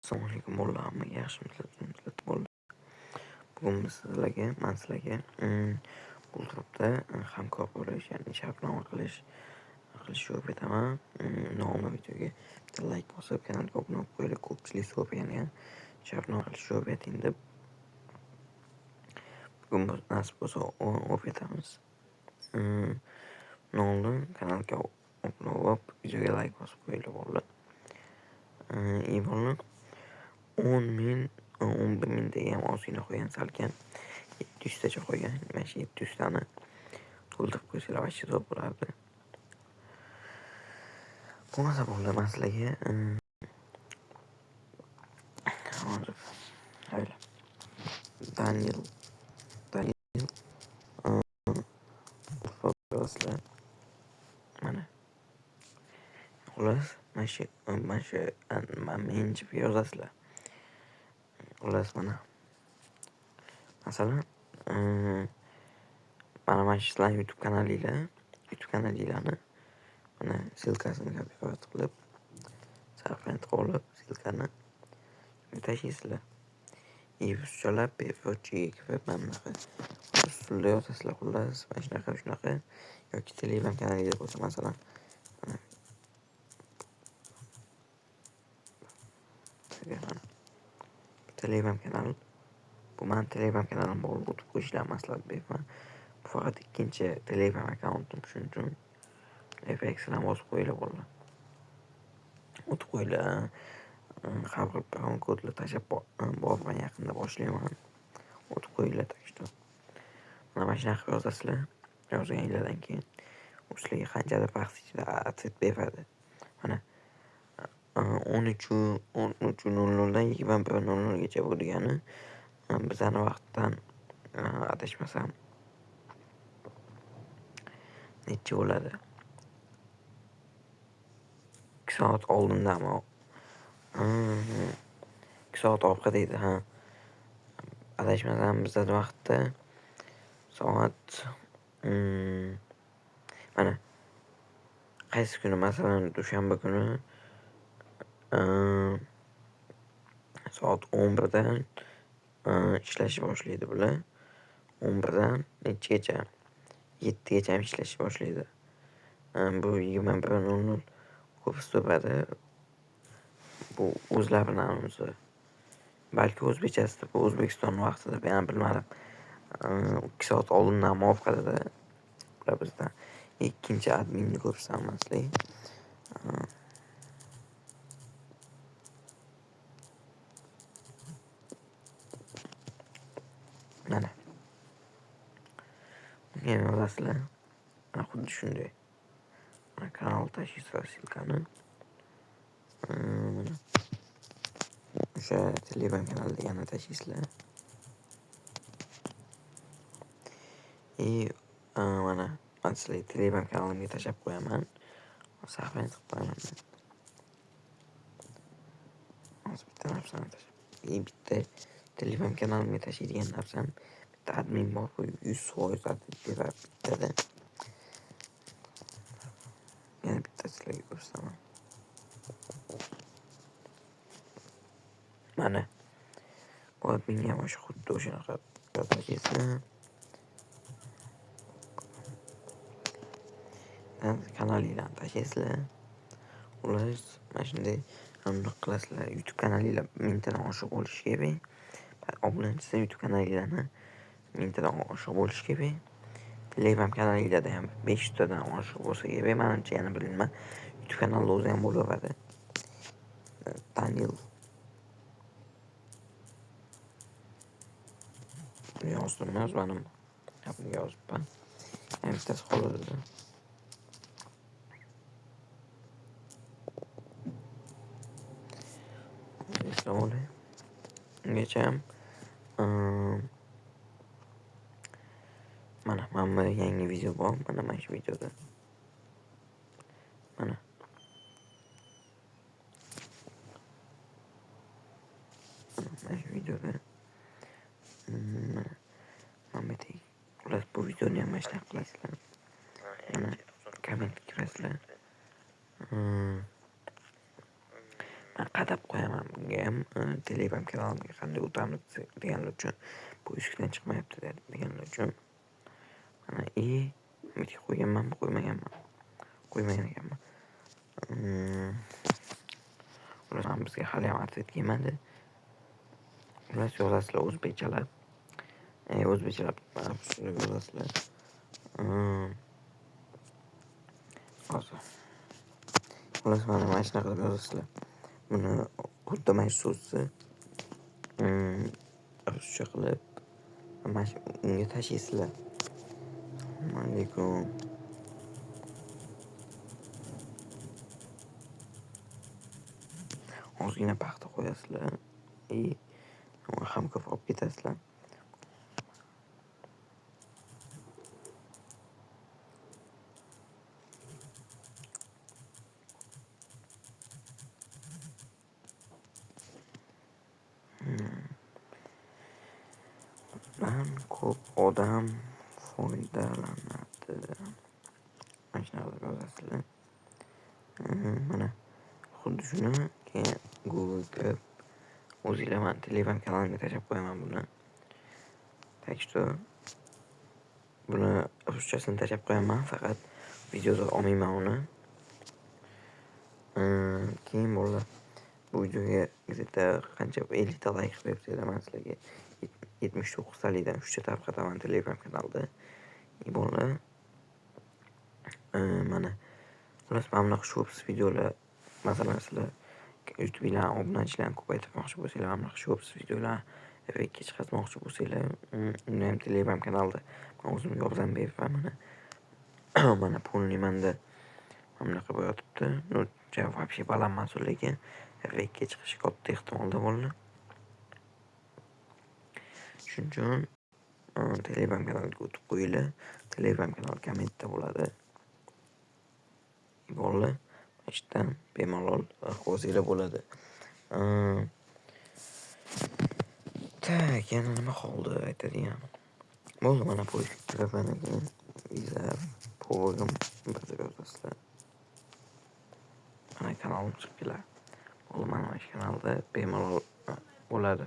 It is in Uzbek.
Assalomu alaykum bolalar, hammaga yaxshimisizlar, tuzukmisizlar bolalar. Bugun biz sizlarga, men sizlarga bu turibda hamkor bo'lish, ya'ni shartnoma qilishni o'rgataman. Nomi videoga bitta like bosib, kanalga obuna bo'lib qo'yinglar. Ko'pchilik so'ragan ekan, shartnoma qilishni o'rgating deb. Bugun biz nasib bo'lsa o'rgatamiz. Bundan oldin kanalga obuna bo'lib, videoga like bosib qo'yinglar bolalar. Bolalar, 10 ming, 11 mingtaga ham ozgina qo'ygan, salkam 700 tacha qo'ygan. Mana shu 700 tani to'ldirib qo'ysanglar вообще zo'r bo'lardi. Bo'lmasa bolalar, men sizlarga hozir hayla. Daniel sizlar mana xullas mana shu men deb yozasizlar. Xullas mana masalan mana shu sizlarning YouTube kanalinglarni mana ссылкасini kopировать qilib, сохранить qilib olib, ссылкani tashlaysizlar. И ruschalab переводчик ga kirib mana bunaqa usulda yozasizlar. Xullas mana shunaqa shunaqa yoki Telegram kanalingizda bo'lsa masalan mana Telegram kanal. Bu meni Telegram kanalim bor, o'tib qo'yishlar maslahat beraman. Bu faqat ikkinchi Telegram akkauntim, shuning uchun FX dan bosib qo'yinglar bolalar. O'tib qo'yinglar. Har xil promokodlar tashlab borman, yaqinda boshlayman. O'tib qo'yinglar, так что. Mana shunaqa qilib yozasizlar. Yozganinglardan keyin u sizlarga qanchadir vaqt ichida ответ beradi. Mana 13:00 dan 21:00 gacha bu degani bizani vaqtdan adashmasam necha bo'ladi? 2 soat oldindami? 2 soat orqa deydi, ha. Adashmasam bizani vaqtda soat mana qaysi kuni, masalan, dushanba kuni soat 11 dan ishlashni boshlaydi bular. 11 dan nechagacha? 7 gacha ishlashni boshlaydi. Bu 21:00 ko'p turadi. Bu o'zlarini o'zi. Balki o'zbekchasida bu O'zbekiston vaqtida, men ham bilmadim. 2 soat oldindan muvofiqatida ular bizdan. Ikkinchi adminni ko'rsataman sizlarga. Mana. Bunga ham yozasizlar. Mana xuddi shunday. Mana kanal tashlaysizlar ссылкani. Mana o'sha Telegram kanalda yana tashlaysizlar. И mana men sizlarga Telegram kanalimga tashlab qo'yaman. Sahifani qilib qo'yaman. Hozir bitta narsani tashlab, bitta Telegram kanalimga tashlaydigan narsam bitta admin bor, 100% admin beradi bittada. Yana bitta sizlarga ko'rsataman. Mana bu adminga ham o'sha xuddi o'shanaqa tashlaysizlar. Kanalinglarni tashlaysizlar. Xullas mana shunday qilasizlar. YouTube kanalinglar 1000 tadan oshiq bo'lishi kerak. Obunachisi YouTube kanalinglarni 1000 tadan oshiq bo'lishi kerak. Telegram kanalinglarda ham 500 tadan oshiq bo'lsa kerak. Menimcha yana bilmayman. YouTube kanalida o'zi ham bo'laveradi. Daniel yozdim, yozmadim. Gapni yozibman. Yana bittasi qoladi. Eslab olay. Ungacha mana bu yangi video bor. Mana shu videoda. Mana. Mana shu videoda. Mana bu xullas bu videoni ham mana shunaqa qilasizlar. Mana kommentga kirasizlar. Men qadab qo'yaman bunga ham Telegram kanalimga qanday o'tamiz deganlar uchun, bu eshikdan chiqmayapti deganlar uchun. Mana bitga qo'yganmanmi, qo'ymaganman. Qo'ymagan ekanman. Ular bizga hali ham ответ kelmadi. Ular yozasizlar o'zbekchalab. O'zbekchalab yozasizlar. Hozir. Xullas, mana shunaqa qilib yozasizlar. Buni xuddi mana shu so'zni ruscha qilib mana shu unga tashlaysizlar. Assalomu alaykum. Ozgina paxta qo'yasizlar. Ham ko'p olib ketasizlar. Bundan ko'p odam foydalanadi. Mana shunaqa qilib yozasizlar. Mana xuddi shuni keyin Google kirib o'zinglar mana Telegram kanalimga tashlab qo'yaman buni. Так что buni ruschasini tashlab qo'yaman, faqat videoda olmayman uni. Keyin bolalar bu videoga где-то qancha 50 ta like qilib bersanglar, men sizlarga 79 talikdan 3 ta tarqataman Telegram kanalda. Bolalar mana xullas mana bunaqa shorts videolar, masalan sizlar YouTube'larni obunachilarni ko'paytirmoqchi bo'lsanglar, mana bunaqa shorts videolar effektga chiqarmoqchi bo'lsanglar, uni ham Telegram kanalda men o'zim yordam beraman. Mana mana polniy menda mana bunaqa bo'lyotibdi. Ну, вообще baland emas, lekin effektga chiqishi katta ehtimolda bolalar. Shuning uchun Telegram kanaliga o'tib qo'yinglar. Telegram kanal kommentda bo'ladi. Bolalar, mana shu yerdan bemalol qo'ysanglar bo'ladi. Так, yana nima qoldi aytadigan? Bo'ldi, mana поиск kiraman keyin viza pog'im bir deb yozasizlar. Mana kanalim chiqib keladi. Bo'ldi, mana shu kanalda bemalol bo'ladi.